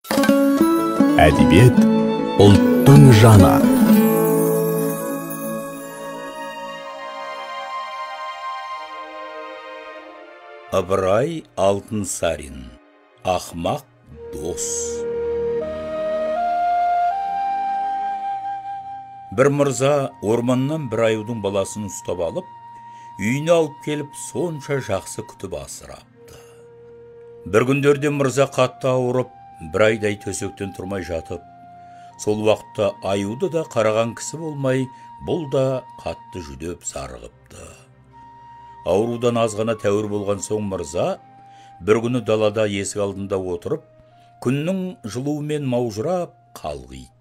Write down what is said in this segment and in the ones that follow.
Әдебиет ұлттың жаны. Ыбырай Алтынсарин. Ақмақ дос. Бір мырза орманнан бір аюдың баласын ұстап алып, үйіне алып келіп, сонша жақсы күтіп асырапты. Бір күндерде мырза қатты ауырып, бір айдай төсектен тұрмай жатып, сол уақытта аюды да қараған кісі болмай, бұл да қатты жүдеп зарығыпты. Аурудан аз ғана тәуір болған соң мырза бір күні далада есік алдында отырып, күннің жылуымен маужырап қалғиды.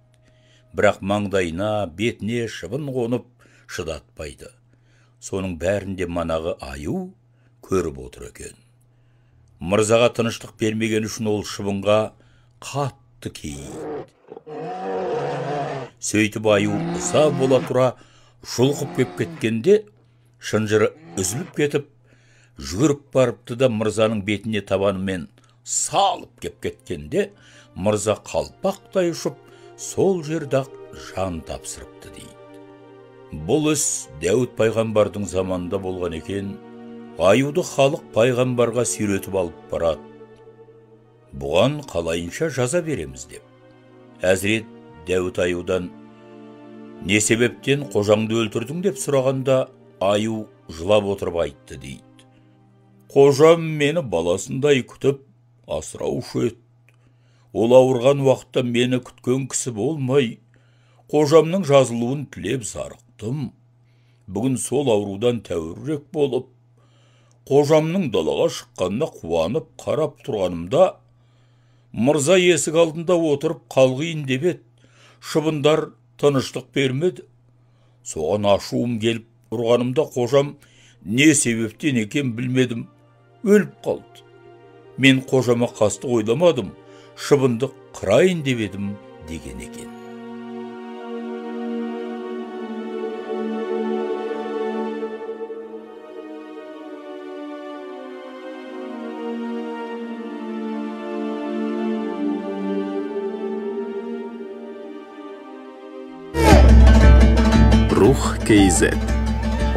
Бірақ маңдайына, бетіне шыбын қонып шыдатпайды. Соның бәрінде манағы аю көріп отыр екен. Мырзаға тыныштық бермеген үшін ол шыбынға қатты кейиді. Сөйтіп аю ыза бола тұра жұлқып кеп кеткенде, шынжыры үзіліп кетіп, жүгіріп барыпты да мырзаның бетіне табанымен салып кеп кеткенде, мырза қалпақтай ұшып, сол жерде-ақ жан тапсырыпты дейді. Бұл іс Дәуіт пайғамбардың заманында болған екен. Аюды халық пайғамбарға сүйретіп алып барады. Бұған қалайынша жаза береміз деп. Әзірет Дәуіт аюдан не себептен қожаңды өлтірдің деп сұрағанда, аю жылап отырып айтты дейді. Қожам мені баласындай күтіп асыраушы еді. Ол ауырған уақытта мені күткен кісі болмай, қожамның жазылуын тілеп зарықтым. Бүгін сол аурудан тәуірірек болып, қожамның далаға шыққанына қуанып қарап тұрғанымда, мырза есік алдында отырып қалғиын деп еді, шыбындар тыныштық бермеді. Соған ашуым келіп ұрғанымда қожам не себептен екен білмедім, өліп қалды. Мен қожама қастық ойламадым, шыбынды қырайын деп едім деген екен. Рух KZ.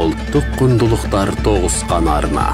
Ұлттық құндылықтар тоғысқан арна.